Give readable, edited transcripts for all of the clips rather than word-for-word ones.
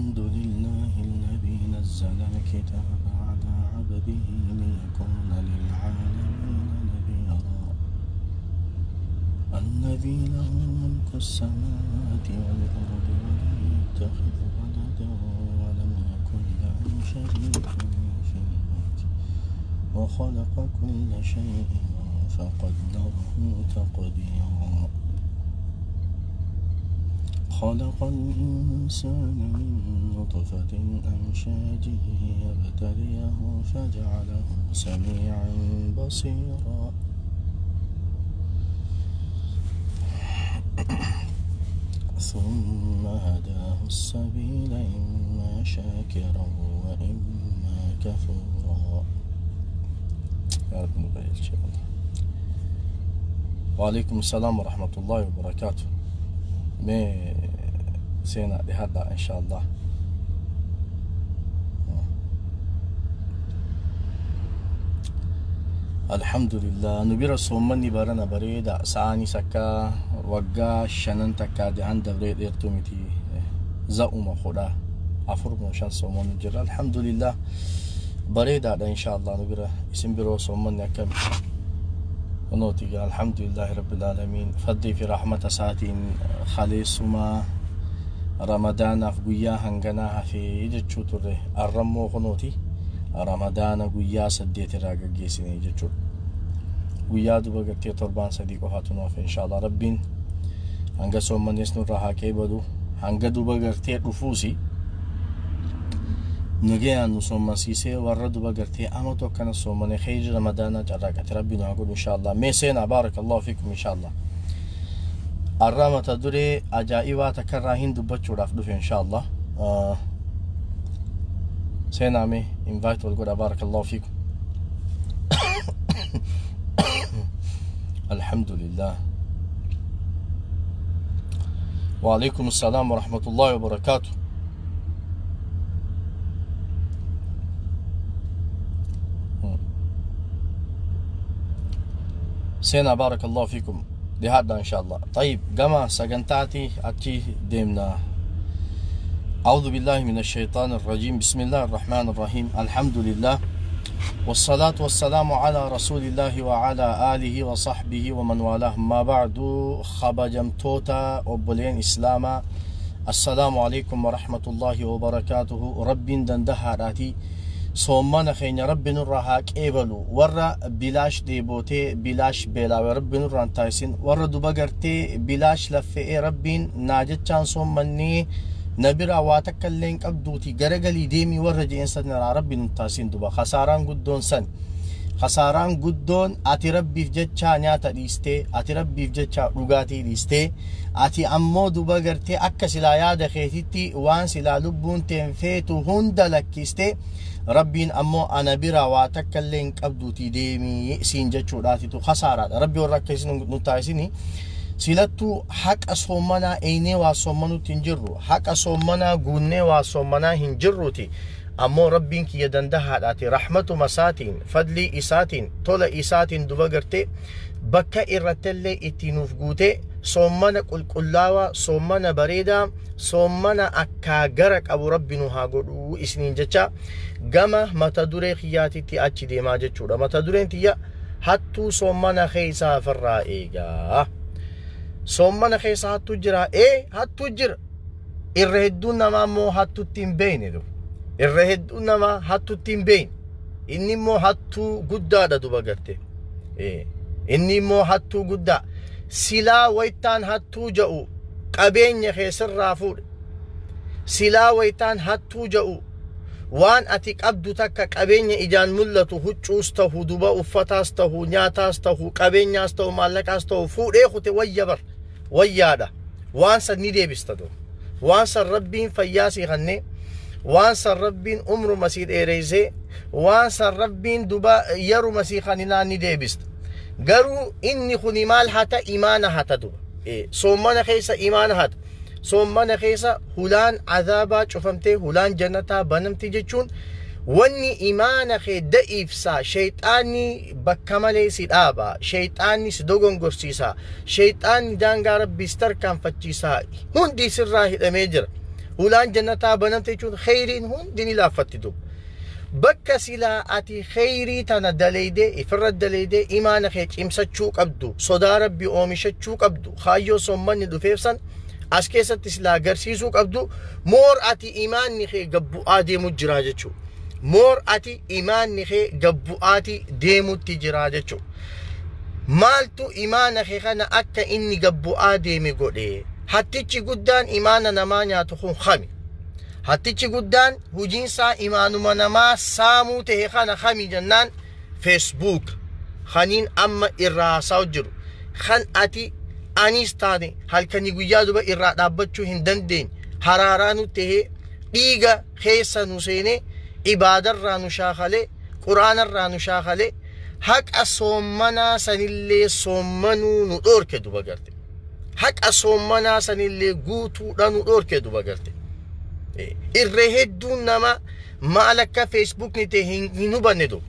الحمد لله الذي نزل الكتاب على عبده ليكون للعالمين نذيرا. الذي له ملك السماوات والأرض ولم يتخذ ولدا ولم يكن له شريك في الملك وخلق كل شيء فقدره تقديرا. خلق الإنسان من نطفة أمشاج يبتليه فجعله سميعا بصيرا. ثم هداه السبيل إما شاكرا وإما كفورا. يا رب نبين إن شاء الله. وعليكم السلام ورحمة الله وبركاته. Mee seenaa dhihaadha insha Allah. Alhamdulillah, nu bira soommanni barana bareeda, sa'aanis akka waggaa shanan takkaa jahan dabree dheertuu miti, za'uma 14 moo 5 soomannu jirra. Alhamdulillah, bareedaadha insha Allah nu bira. Isin biroo soommanni akkami? Kunooti gaa, alhamdulillahi rabbil aalamiin, fadlii fi rahmata isaatiin kaleessumaa ramadaanaaf guyyaa hanganaa hafee jechuu turre, arrammoo kunooti ramadaana guyyaa 8 irraa gaggeessine jechuudha. Guyyaa duba gartee torbaan 3 qofaatu nu hafe inshallah. Rabbiin hanga soommannis nurraa haa qeebadu, hanga duba gartee dhufuusi nagayaan nu soommansiisee warra duba gartee amatu akkana soomane kheyri ramadaanaa carraaqate rabbi nu haa godhu inshallah. Mee seenaa, baarakallahu fiikum inshallah. Arraa mata duree ajaa'ibaa takkarraa hin dubbachuudhaaf dhufe inshallah. Seenaa mee invite wal godha, baarakallahu fiikum. Alhamdulillah. وعليكم السلام ورحمة الله وبركاته. سينا، بارك الله فيكم، لهذا إن شاء الله. طيب، كما سجنتاتي أتي ديمنا. أعوذ بالله من الشيطان الرجيم، بسم الله الرحمن الرحيم، الحمد لله والصلاة والسلام على رسول الله وعلى آله وصحبه ومن والاه، ما بعد. خبجمتوتا وبلين إسلاما، السلام عليكم ورحمة الله وبركاته. رب دندها راتي soomana keenya rabbi nurraa haa qeebalu. Warra bilaash dheebotee bilaash beelaawe rabbi nurraan taasisin. Warra duba gartee bilaash laffe'ee rabbiin naa jechaan soommannee na biraa waa takka illee hin qabduuti garagalii deemii warra je'een sanirraa rabbi nun taasisin. Duba kasaaraan guddoon san, kasaaraan guddoon ati rabbiif jechaa nyaata dhiistee, ati rabbiif jechaa dhugaatii dhiistee, ati ammoo duba gartee akka silaa yaada keetitti waan silaa lubbuun teen feetu hunda lakkistee, rabbiin ammoo ana bira waa takka illee hin qabduuti deemii siin jechuudhaatitu kasaaraadha. Rabbi warra akka isin nu taasisini. Silattuu haqa soommanaa eenyee waa soommanutti hin jirru, haqa soommanaa guunnee waa soommanaa hin jirruuti, ammoo rabbiin kiyya dandahaadhaati rahmatuma isaatiin, fadlii isaatiin, tola isaatiin duba gartee bakka irrattillee itti nuuf guutee soommana qulqullaawaa, soommana bareedaa, soommana akkaa gara qabu rabbi nu haa godhuu isiniin jecha gama mata duree kiyyaatitti achi deemaa jechuudha. Mata dureen tiyya hattuu soommana keessaa ofirraa eegaa. Soommana keessa hattuu jira? Ee, hattuu jira. Irra hedduun namaa immoo hattuutti hin beekne duba. Irra hedduun namaa hattuutti hin beekne. Inni immoo hattuu guddaadha duba gartee. Inni immoo hattuu guddaa. Silaa waytaan hattuu ja'u qabeenya keessarraa fuudhe. Silaa waytaan hattuu ja'u waan ati qabdu takka, qabeenya ijaan mul'atu, huccuus tahu duba, uffataas tahu, nyaataas tahu, qabeenyaas tahu, maallaqaas tahu fuudhee kute wayya bar wayyaadha. Waan san ni deebista duba. Waan san rabbiin fayyaa sii kennee, waan san rabbiin umruma sii dheereessee, waan san rabbiin duba yeruma sii kaninaan ni deebista. Garuu inni kuni maal hata? Imaana hata duba. Soommana keessa imaana hata. Soommana keessa hulaan azaabaa cufamtee hulaan jannataa banamti jechuun wanni imaana kee da'iifsaa, shayxaanni bakka malee si dhaaba, shayxaanni si dogongorsiisa, shayxaanni daangaa rabbiis tarkaanfachiisa, hundi sirraa hidhamee jira. Hulaan jannataa banamte jechuun kheyriin hundi ni laaffatti duuba. Bakka silaa ati kheyrii tana daleeydee ifirra daleeydee imaana kee cimsachuu qabdu, sodaa rabbii oomishachuu qabdu, kaayyoo soommanni dhufeef san as keessatti silaa agarsiisuu qabdu, moor ati imaanni kee gabbu'aa deemu jira jechuudha. Moor ati imaanni kee gabbu'aati deemutti jira jechuudha. Maaltu imaana kee kana akka inni gabbu'aa deeme godhe? Hattichi guddaan imaana namaa nyaatu kun kami? Hattichi guddaan hojiinsaa imaanuma namaa saamuu ta'e kana kami jennaan Facebook kaniin amma irraa haasa'u jiru. Kan ati anis taate halkanii guyyaa duba irraa dhaabbachuu hin dandeenye, haraaraa nu tahee dhiiga keessa nu seenee ibaadarraa nu shaakalee quraanarraa nu shaakalee haqa soommanaa sanillee soommanuu nu dhoorke duba garte. Haqa soommanaa sanillee guutuudha nu dhoorke duba garte. Irree hedduun nama maal akka feesbuukni ta'e hin hubanne duba.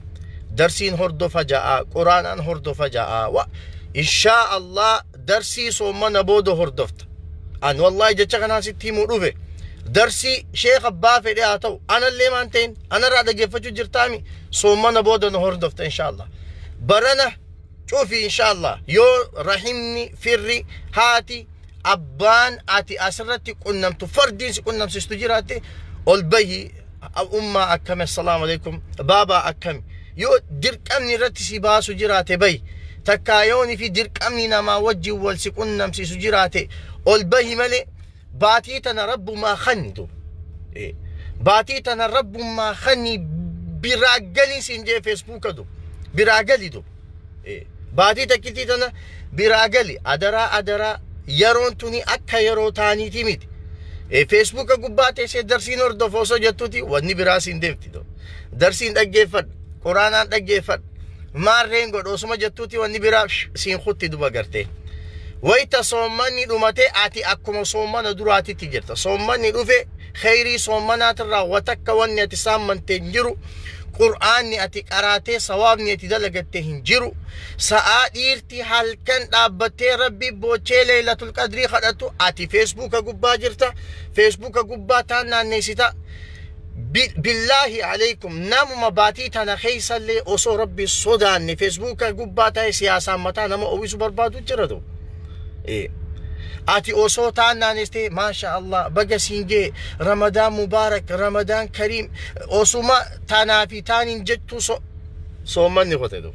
Darsiin hordofa ja'a, quraanaan hordofa ja'a. Inshaa Allah darsii soommana booda hordofta. An wallahi jecha kanaan sitti himuu dhufe. Darsii sheekh abbaa fedhe haa ta'u anallee maan ta'in anarraa dhaggeeffachuu jirtaami soommana booda nu hordofta inshaa Allah. Barana cufi inshaa Allah yoo rahimni firri haati abbaan ati asirratti qunnamtu fardiin si qunnamsiistu jiraatte ol bahi ummaa akkami assalaamu alaikum baabaa akkami yoo dirqamni irratti si baasu jiraate bahi takkaa yooni fi dirqamni namaa wajjin wal si qunnamsiisu jiraate ol bahi malee baatii tana rabbumaa kanni duuba. Baatii tana rabbumaa kanni biraa galii siin jee feesbuuka duuba. Biraa gali duuba. Baatii takkitii tana biraa gali adaraa adaraa yeroon tuni akka yeroo taaniiti miti. Feesbuuka gubbaa teessee darsiin hordofa osoo jettuuti wanni biraa siin deemti duuba. Darsiin dhaggeeffadha, quraanaan dhaggeeffadha, maarreen godha osuma jettuuti wanni biraa siin kutti duba gartee. Wayita soommanni dhumate ati akkuma soommana duraatitti jirta. Soommanni dhufe kheyrii soommanaatirraa watakka wanni ati saammante hin jiru. Qur'aanni ati qaraatee sawaabni ati dalagatte hin jiru. Sa'aa dhiirti halkan dhaabbattee rabbi boochee leelatul qadrii kadhatu ati feesbuuka gubbaa jirta. Feesbuuka gubbaa taan naanneessita. Billaahi alaykum namuma baatii tana keessallee osoo rabbi sodaanne feesbuuka gubbaa ta'e siyaasaan mataa nama uwwisu barbaadu jira ta'u. Ati osoo taan naannessitee maasha Allah baga siin gee Ramadaan mubaarak Ramadaan kariim osuma tanaa fi taaniin jettu soommanni qote du.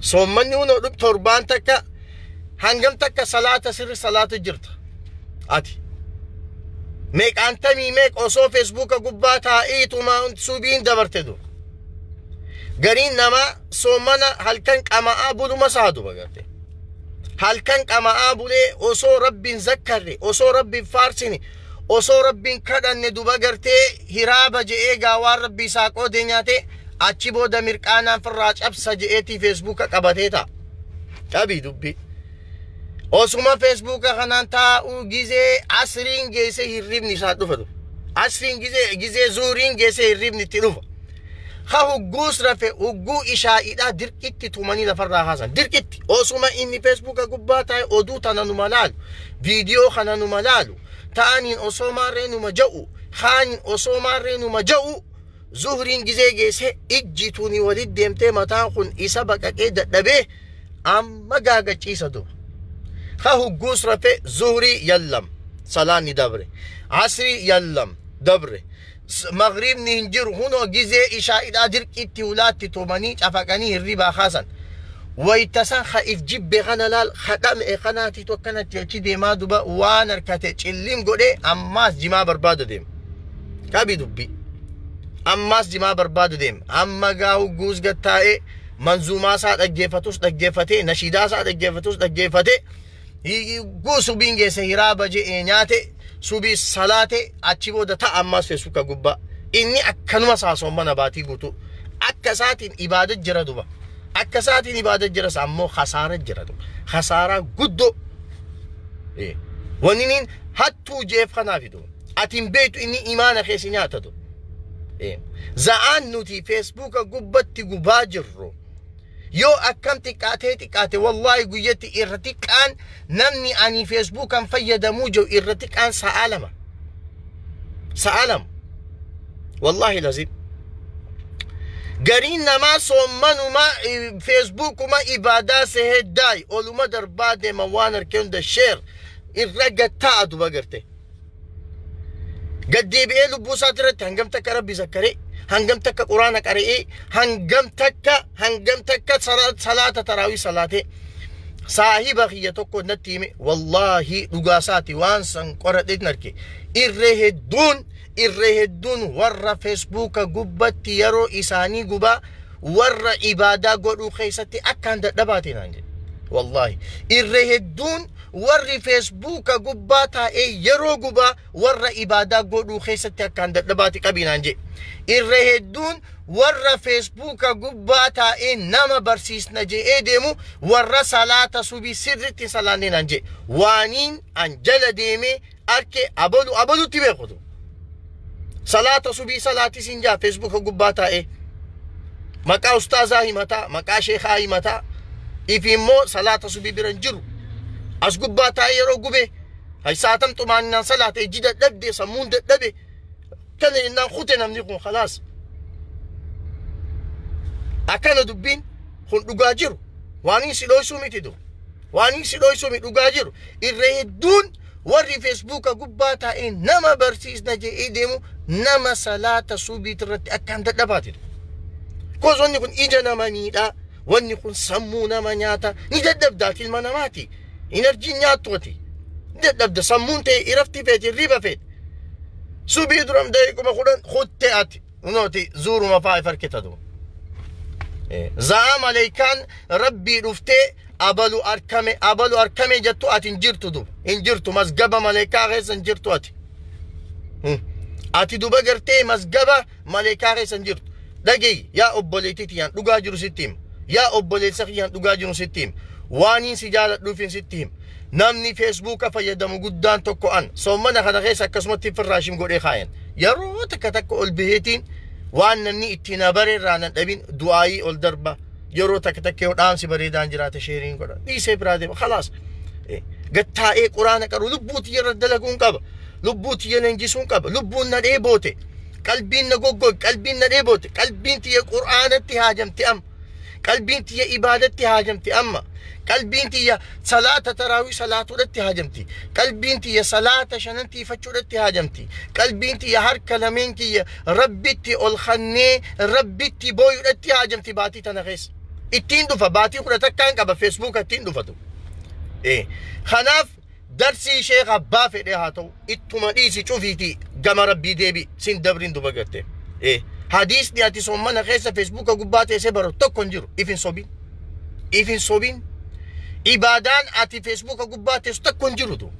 Soommanni hunoo dhub torbaan takka hangam takka salaata sirri salaatu jirta. Ati meeqaantamii meeq osoo feesbuuka gubbaa taa'eetuma subiin dabarte du. Gariin namaa soommana halkan qama'aa buluma saadu bagarte. Halkan qama'aa bulee osoo rabbiin zakkarre, osoo rabbiin faarsine, osoo rabbiin kadhanne duba gartee hiraaba je'ee gaawaan rabbii isaa qoodee nyaate achi booda mirqaanaan firraa cabsa je'eetii feesbuuka qabatee ta'a. Qabii dubbii. Osuma feesbuuka kanaan taa'uu gizee asriin geessee hirribni isaa dhufa. Asriin gizee zuuriin geessee hirribni itti dhufa. Ha hugguus rafe hugguu ishaa'idhaa dirqitti tumanii lafarraa kaasan. Dirqitti osuma inni feesbuuka gubbaa taa'e oduu tana numa laalu, viidiyoo kana numa laalu, ta'aniin osoo maarree numa ja'u, kaaniin osoo maarree numa ja'u, zuhriin gizee geessee ijji tuni walit deemtee mataan kun isa baqaqee dadhabee amma gaagachiisa duba. Ha hugguus rafe zuhrii yallam salaanni dabre, asrii yallam dabre. Maghribni hin jiru hunoo gizee ishaa'idhaa dirqitti ulaatti tumanii cafaqanii hirribaa kaasan. Waytasan ha if jibbe kana laal hadhame kanaatiitu akkanatti achi deemaa duba waan harkate cillim godhee ammaas jimaa barbaada deema. Qabi dubbii. Ammaas jimaa barbaada deema. Amma gaa hugguus gattaa'ee manzuumaa isaa dhaggeeffatus dhaggeeffatee nashiidaa isaa dhaggeeffatus dhaggeeffatee hugguu subiin geesse hiraaba je'ee nyaate subii salaate achi booda ta'a ammaas feesbuuka gubbaa. Inni akkanuma saasoomana baatii guutuu. Akka isaatiin ibaada jira duba. Akka isaatiin ibaada jira ammoo hasaara jira duba. Hasaaraa guddoo. Wanni inni hattuu jeef kanaaf duba. Ati hin beektu inni imaana keessa nyaata duba. Za'aan nuti feesbuuka gubbatti gubaa jirru. Yoo akkam xiqqaatee xiqqaate wallaahi guyyatti irra xiqqaan namni ani feesbuukaan fayyadamuu jiru irra xiqqaan sa'a 2. Sa'a 2. Wallaahi lazim. Gariin namaa soommanuma feesbuukuma ibaadaa sehee daayi oluma darbaa deema waan harkee hunda sheer irra gattaa'a duba garte. Gaddeebi'ee lubbuu isaati irratti hangam takka rabbi zakkaree hangam takka quraana qara'ee hangam takka salaata taraawii salaatee saahiba kiyya tokko natti hime wallaahi dhugaasaati waan san qoradhee arge irree hedduun warra feesbuuka gubbatti yeroo isaanii gubaa warra ibaadaa godhuu keessatti akkaan dadhabaate naan jedhe. Wallaahi irree hedduun warri feesbuuka gubbaa taa'ee yeroo gubaa warra ibaadaa godhuu keessatti akkaan dadhabaate qabii naan jedhe. Irree hedduun warra feesbuuka gubbaa taa'ee nama barsiisna je'ee deemu warra salaata subii sirriitti salaannee naan jedhe. Waaniin an jala deemee arke abalu abalutti beekutu. Salaata subii salaatii siin jaa feesbuuka gubbaa taa'ee maqaa ustaazaa himataa maqaa sheekaa himataa ifi immoo salaata subii bira hin jiru. As gubbaa taa'ee yeroo gubee saatam xumaaninaan salaata ijji dadhabde sammuun dadhabe kana jennaan kute namni kun khalaas. Akkana dubbiin kun dhugaa jiru waan si dhoysuu miti du waan si dhoysuu miti dhugaa jiru irree hedduun warri feesbuuka gubbaa taa'ee nama barsiisna je'ee deemu nama salaata subiit irratti akkaan dadhabaate. Koos wanni kun ija nama miidhaa wanni kun sammuu nama nyaata ni dadhabdaati ilma namaati. Enerjiin nyaattu ati ni dadhabda sammuun ta'e irafti feeti hirriba feeti. Subii duram daqiiquma 10 kutte ati nuti zuuruma faa farkita du. Za'a maleekaan rabbii dhuftee abalu arkame jettu ati hin jirtu duba hin jirtu masgaba maleekaa keessa hin jirtu ati. Ati duba gartee masgaba maleekaa keessa hin jirtu. Dhagayi yaa obboleettii tiyyaan dhugaa jiru sitti hima. Yaa obboleessa kiyyaan dhugaa jiru sitti hima. Waaniin si jaaladhuufin sitti hima. Namni feesbuuka fayyadamu guddaan tokko an soommana kana keessa akkasumatti firraashim godhee kaayan. Yeroo takka takka ol baheetiin waan namni ittiin abare irraa nan dhabin du'aayii ol darba. Yeroo takka takka yoo dhaamsi bareedaan jiraate sheeriin godha. Dhiisee biraa deema khalaas. Gattaa'ee quraana qaru lubbuu tiyya irra dalaguun qaba. Lubbuu tiyya leenjisuun qaba. Lubbuun na dheeboote. Qalbiin na goggoge. Qalbiin na dheeboote. Qalbiin tiyya quraanatti haajamte amma. Qalbiin tiyya ibaadatti haajamte amma. Qalbiin tiyya salaata taraawii salaatuudhatti haajamti. Qalbiin tiyya salaata shanan tiifachuudhatti haajamti. Qalbiin tiyya harka lameen kiyya rabbitti ol khannee rabbitti booyuudhatti haajamti baatii tana keessa. Ittiin dhufa baatii 11 qaba feesbuuka ittiin dhufatu. Kanaaf darsii sheekh abbaa fedhee haa ta'u ittuma dhiisi cufiitii gama rabbii deebi sin dabrin duba garte. Hadiisni ati soommana keessa feesbuuka gubbaa teessee baratu tokko hin jiru. Ifin sobin. Ifin sobin. Ibaadaan ati feesbuuka gubbaa teessu tokko hin jirutu.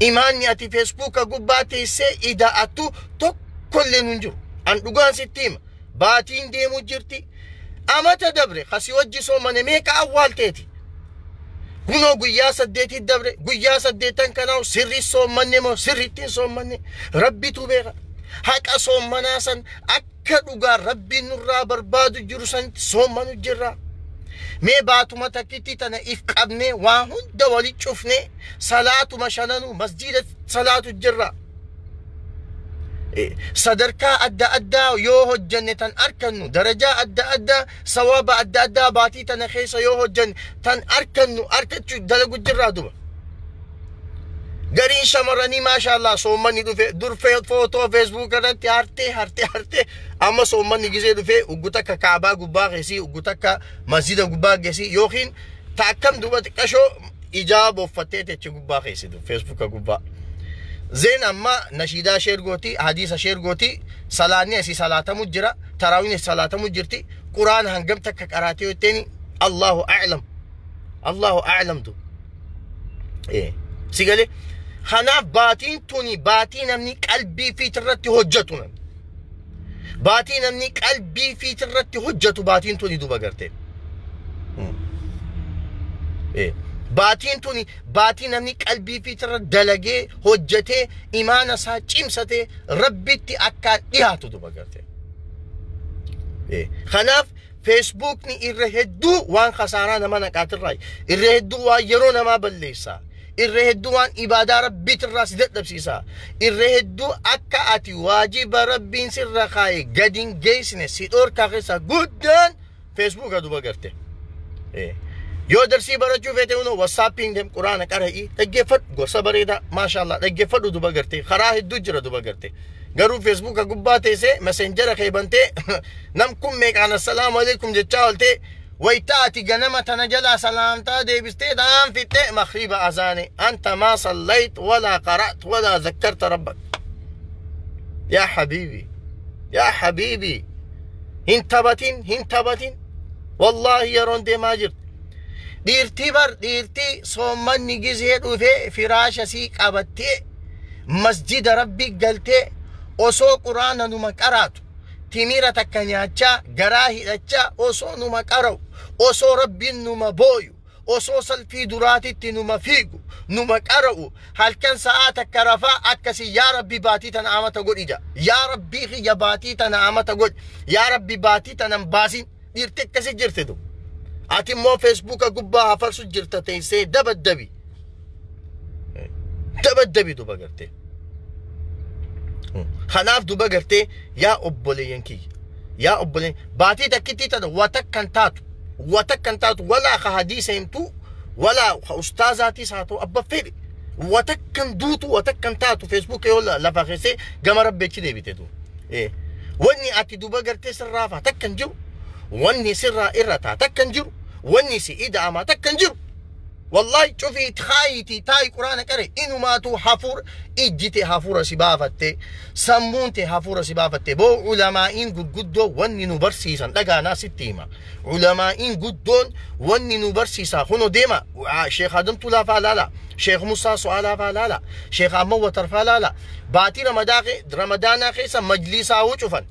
Imaanni ati feesbuuka gubbaa teessee ida'attu tokkollee hin jiru. An dhugaan sitti hima. Baatiin deemu jirti. Amata dabre kasi wajji soomane meeqa awwaalteeti. Kunoo guyyaa 8 dabre guyyaa 8 kanaa sirri soommanne moo sirriitti hin soommanne rabbitu beeka. Haqa soommanaa san akka dhugaa rabbiin nurraa barbaadu jiru san soommanu jirra. Mee baatuma takkitti tana if qabnee waa hunda wali cufnee salaatuma shananuu masjiida salaatu jirra. Sadarkaa adda addaa yoo hojjanne tan arkannu darajaa adda addaa sawaaba adda addaa baatii tana keessa yoo hojjanne tan arkannu arkachuu dalagu jirraa duba. Gariin shamarranii maashaallah soommanni dhufe dur footoo feesbuuk irratti hartee amma soommanni gisee dhufe uggu takka kaabaa gubbaa geessii uggu takka masjida gubbaa geessii yookiin ta akkam duba xiqqashoo ijaaba uffattee teechi gubbaa geessi feesbuuka gubbaa. Zeen amma nashiidaa sheer gooti hadiisa sheer gooti salaanni asii salaatamu jira taraawiin asii salaatamu jirti quraana hangam takka qaraatee jetteeni Allahu a'lam Allahu a'lam du. Si galee kanaaf baatiin tuni baatii namni qalbii fiitirratti hojjetu namni. Baatii namni qalbii fiitirratti hojjetu baatiin tuni duba garte. Baatiin tuni baatii namni qalbii fiitirra dalagee hojjetee imaana isaa cimsatee rabbitti akkaan dhiyaatu duba garte. Kanaaf feesbuukni irra hedduu waan khasaaraa nama naqaatirraa irra hedduu waan yeroo namaa balleessaa. Irra hedduu waan ibaadaa rabbiitirraa si dadhabsiisa. Irra hedduu akka ati waajiba rabbiin sirra kaa'e gadi hin geessine si dhorkaa keessaa guddaan feesbuuka duba garte. Yoo darsii barachuu feete hunoo wassaappiin deem quraana qara'ii dhaggeeffadhu gorsa bareedaa maashaallah dhaggeeffadhu duba garte karaa hedduu jira duba garte. Garuu feesbuuka gubbaa teessee meseenjera kee bantee nam kun meeqaan assalaamu alaikum jechaa ooltee waytaati ganama tana jalaa salaamtaa deebistee dhaan fixxee maghriba azaane anta maa sallayt walaa qara'at walaa zakkarta rabbak. Yaa habiibi yaa habiibi hin taphatin hin taphatin wallaahi yeroon deemaa jirti. Dhiirtii bar dhiirtii soommanni gizee dhufee firaasha sii qabattee masjida rabbii galtee osoo quraana numa qaraatu timira takka nyaachaa garaa hidhachaa osoo numa qara'u osoo rabbiin numa booyu osoo salfii duraatitti numa fiigu numa qara'u halkan sa'aa takka rafaa akkasii yaa rabbi baatii tana amata godhi ja yaa rabbii kiyya baatii tana amata godhi yaa rabbi baatii tana hin baasin dhiirti akkasi jirti du ati immoo feesbuuka gubbaa hafarsu jirta teessee dabaddabi dabaddabi duba gartee. Kanaaf duba gartee yaa obboleeyyan kiyya yaa obboleeyyan baatii takkittii tana watakkan taatu watakkan taatu walaa ka hadiisa himtu walaa ka ustaazaatis haa ta'u abba fedhe watakkan duutu watakkan taatu feesbuuka yoo lafa keessee gama rabbeechi deebite du. Wanni ati duba gartee sirraa faa takkan jiru wanni sirraa irra taa takkan jiru wanni si ida'amaa takkan jiru. Wallahi cufii kaayitii taayi quraana qare inumaatu hafuura ijjite hafuura si baafatte sammuun te hafuura si baafatte boo ulamaa'iin gurguddoo wanni nu barsiisan dhagaanaa sitti hima ulamaa'iin guddoon wanni nu barsiisa kuno deema sheekh Adam Tulaa faa laala sheekh Musaa Su'aalaa faa laala sheekh Ahmad Watar faa laala baatii ramadaanaa keessa majlisaa cufan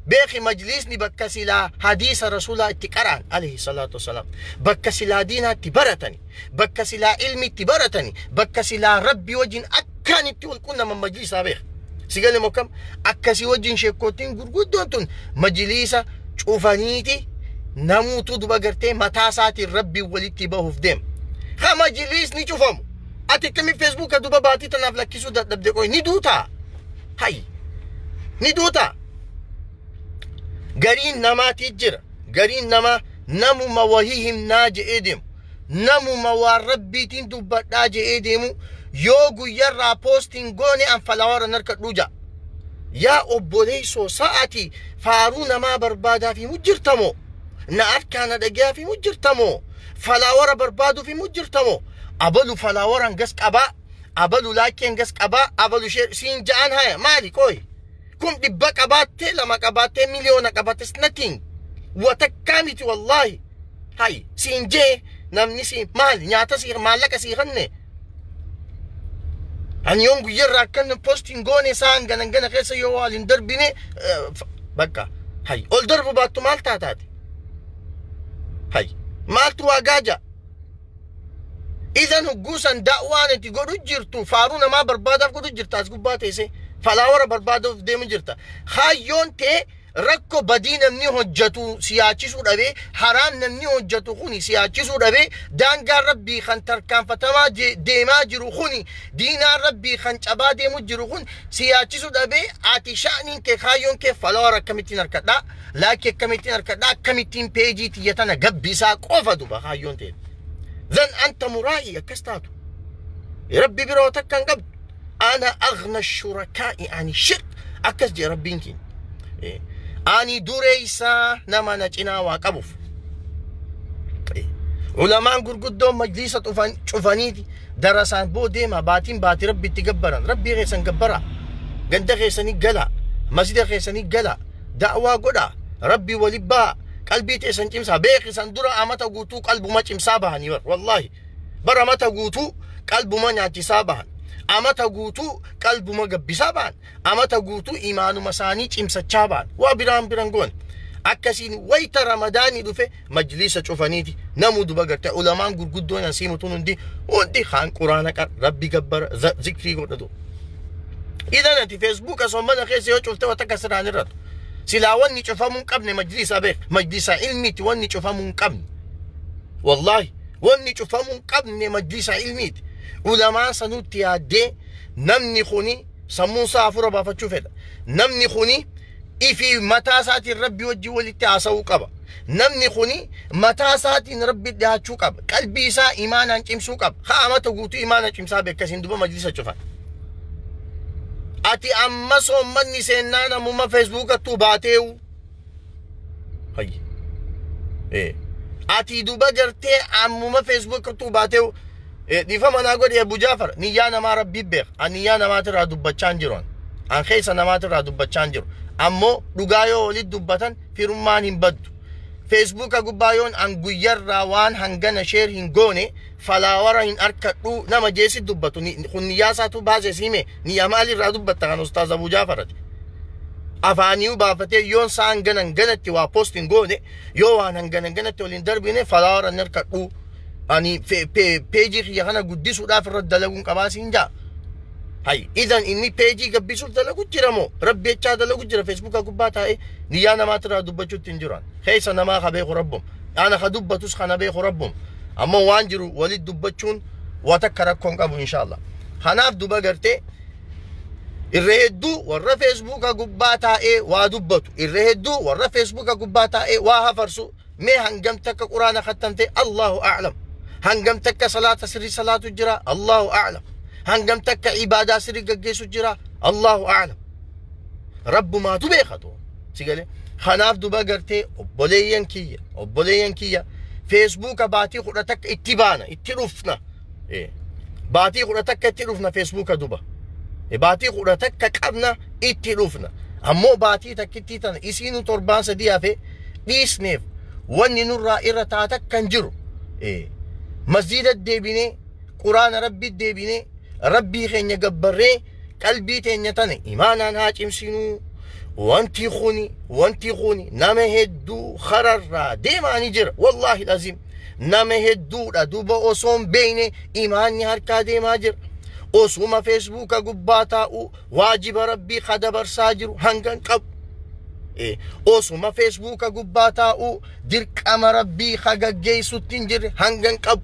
beeki majlisni bakka silaa hadiisa rasuulaa itti qara'an alayhi salaatu wasalaam bakka silaa diinaa itti baratani bakka silaa ilmi itti baratani bakka silaa rabbi wajjin akkaan itti wal qunnaman majlisaa beeka sigale mokkam akkasii wajjin sheekootiin gurguddoon tun majliisa cufaniiti namuutu duba gartee mataa isaatiin rabbi walitti bahuuf deema ha majliisni cufamu ati akkami feesbuuka duba baatii tanaaf lakkisuu dadhabde qoy ni duutaa hay ni duutaa. Gariin namaatii jira gariin namaa namuma wahii himnaa je'ee deemu namuma waan rabbiitiin dubbadhaa je'ee deemu yoo guyyarraa poostiin goone an falaawara narkadhuu ja'a. Yaa obboleessoo sa'ati faaruu namaa barbaadaaf himu jirtamoo na harkaa na dhagayaaf himu jirtamoo falaawara barbaaduuf himu jirtamoo abalu falaawara hangas qabaa abalu laakii hangas qabaa abalu sheer siin ja'an haya maali qooyi. Kun dhibba qabaattee lama qabaattee miliyoona qabaattes nothing watakkaa miti wallaahi hay siin jee namni siin maali nyaata sii maallaqa sii kanne ani yoon guyyarraa akkan postiin goone isaan ganan gana keessa yoo waal hin darbine bakka hay ol darbu baattu maal taataati hay maaltu waa gaaja idan hugguusan da'waan itti godhu jirtu faaruu namaa barbaadaaf godhu jirta as gubbaa teessee falaawara barbaaduuf deemu jirta. Hayyoon ta'e rakkoo badii namni hojjetu siyaachisuu dhabee haraan namni hojjetu kuni siyaachisuu dhabee daangaan rabbii kan tarkaanfatamaa deemaa jiru kuni diinaan rabbii kan cabaa deemu jiru kun siyaachisuu dhabee ati sha'aniin kee kaayyoon kee falaawara akkamittiin harkadhaa laakii akkamittiin harkadhaa akkamittiin peejii tiyya tana gabbisaa qofa duba kaayyoon ta'e. Zan anta muraa'ii akkas taatu. Rabbi biroo takka hin qabdu. أنا أغنى الشركاء عن الشرك أكس جي ربينكين إيه. أني دريسا نما نجنا واقبف إيه. علماء قرقدهم مجلسة شوفانيتي درسان بو ديما باتين باتي ربي تقبرا ربي غيسان قبرا قند غيساني قلا مسجد غيساني قلا دعوة قدا ربي ولبا قلبي تيسان تمسا بيخي درا أمتا قوتو قلبو ما تمسا بهاني والله برا متا قوتو قلبو ما نعتسا بهان amata guutuu qalbuma gabbisaa ba'an amata guutuu imaanuma isaanii cimsachaa ba'an waa biraan biran goone akkasiin wayita ramadaanii dhufe majlisa cufaniiti namuu duba garte ulamaan gurguddoon asiimutuun hundi hundi kaan quraana qar rabbi gabbara zikrii godhatu. Idan ati feesbuuka sommana keessa yoo cufte wata akka siraan irratu silaa wanni cufamuu hin qabne majlisa beek majlisa ilmiiti wanni cufamuu hin qabne wallaahi wanni cufamuu hin qabne majlisa ilmiiti. Ulamaan sanuutti yaaddee namni kuni sammuun isaa hafuura baafachuu fedha. Namni kuni ifii mataa isaatiin Rabbi wajjin walitti haasa'uu qaba. Namni kuni mataa isaatiin Rabbi dhiyaachuu qaba. Qalbii isaa imaanaan cimsuu qaba. Haa amata guutuu imaana cimsaa beekasiin duba majlisa cufan. Ati amma soommanni seennaan ammuma feesbuukattuu baateewu. Hayyi. Ati duba gartee ammuma feesbuukattuu baateewu. Dhiifama naa godhi Abu Jaafar, niyyaa namaa Rabbii beeka. Ani niyyaa namaatirraa dubbachaa hin jiru. An keessa namaatirraa dubbachaa hin jiru. Ammoo dhugaa yoo walitti dubbatan firummaan hin baddu. Feesbuuka gubbaa yoon an guyyarraa waan hangana share hin goone follower hin arkadhu nama jeesi dubbatu. Kun niyyaa isaatu baase siime, niyyaa maalirraa dubbatta kan Ustaaz Abu Jaafarati? Afaaniyu baafatee yoon isaa hangana hanganatti waa post hin goone, yoo waan hangana hanganatti waliin darbine follower hin arkadhu. Ani peejii kiyya kana guddisuudhaaf irratti dalaguun qabaa siin jaa. Hay, idan inni peejii gabbisuuf dalagu jira moo Rabbi jechaa dalagu jira feesbuuka gubbaa taa'ee? Niyyaa namaatirraa dubbachuutti hin jiran. Keessa namaa ka beeku Rabbum. Ana ka dubbatus kana beeku Rabbum. Ammoo waan jiru walit dubbachuun waa takka rakkoon qabu inshaallah. Kanaaf duba gartee irra hedduu warra feesbuuka gubbaa taa'ee waa dubbatu, irra hedduu warra feesbuuka gubbaa taa'ee waa hafarsu, mee hangam takka Quraana kattamte? Allahu a'lam. Hangam takka salaata sirrii salaatu jira? Allahu a'lam. Hangam takka ibaadaa sirrii gaggeessu jira? Allahu a'lam. Rabbumaatu beekatu si galee. Kanaaf duba gartee obboleeyyan kiyya, feesbuuka baatii 11 itti baana, itti dhufna. Baatii 11 itti dhufna feesbuuka duba. Baatii 11 qabna, itti dhufna. Ammoo baatii takkittii tana isiinu torbaan 3 hafe dhiisneef wanni nurraa irra taata kan jiru. Masjiida deebinee, Quraana Rabbi deebinee, Rabbii keenya gabbarree, qalbii teenya tana imaanaan haa cimsinuu. Wanti kuni nama hedduu kararraa deemaanii jira. Wallaahi lazim, nama hedduudha duba osoo hin beekne imaanni harkaa deemaa jira. Osuma feesbuuka gubbaa taa'u waajiba Rabbii ka dabarsaa jiru hangan qabu. Osuma feesbuuka gubbaa taa'u dirqama Rabbii ka gaggeessutti hin jirre hangan qabu.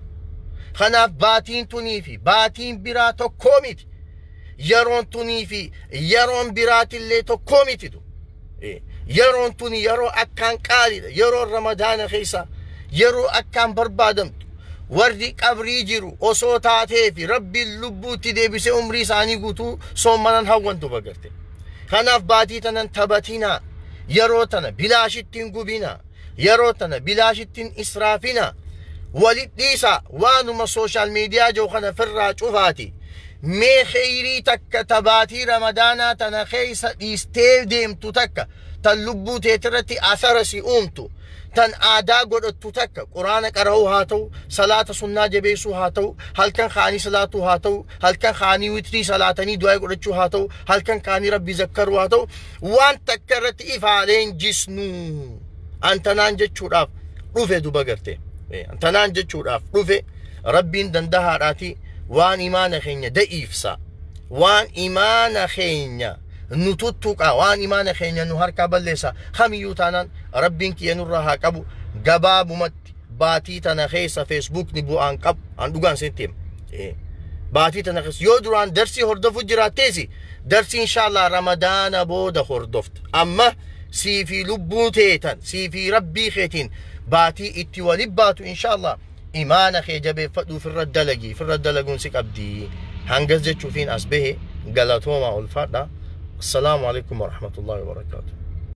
Kanaaf baatiin tunii fi baatiin biraa tokkoo miti. Yeroon tunii fi yeroon biraatillee tokkoo mititu. Yeroon tuni yeroo akkaan qaaliidha. Yeroo Ramadaana keessa yeroo akkaan barbaadamtu. Warri qabrii jiru osoo taatee fi Rabbiin lubbuutti deebisee umrii isaanii guutuu soommanan hawwantu bagarte. Kanaaf baatii tanan taphatinaa. Yeroo tana bilaashittiin gubinaa. Yeroo tana bilaashittiin israafinaa. Walit dhiisaa, waanuma social media jiru kana firraa cufaati. Mee kheyrii takka tabaatii Ramadaanaa tana keessa dhiistee deemtu takka, tan lubbuu teetirratti asara si uumtu, tan aadaa godhattu takka, Quraana qara'uu haa ta'u, salaata sunnaa jabeessuu haa ta'u, halkan kaanii salaatuu haa ta'u, halkan kaanii witrii salaatanii du'aa godhachuu haa ta'u, halkan kaanii Rabbi zakkaruu haa ta'u, waan takka irratti ifaa leenjisnu. Antanaan jechuudhaaf dhufe duba gartee. Antanaan jechuudhaaf dhufe. Rabbiin dandahaadhaati waan imaana keenya da'iifsa, waan imaana keenya nu tuttuqa, waan imaana keenya nu harkaa balleessa kamiyyuu taanaan Rabbiin kiyya nurraa haa qabu. Gabaabumatti baatii tana keessa feesbuukni bu'aan qabu an dhugaan sitti hima. Baatii tana keessa yoo duraan darsii hordofu jiraatteesi, darsii inshaallah Ramadaana booda hordofta. Amma sii fi lubbuu teetan, sii fi Rabbii keetiin baatii itti walin baatu inshaallah imaana kee jabeeffadhuu firra dalagii, firra dalaguun si qabdii. Hangas jechuufiin as bahe. Galatoomaa, ulfaadha. Assalaamu alaikum warahmatullahi wabarakaatu.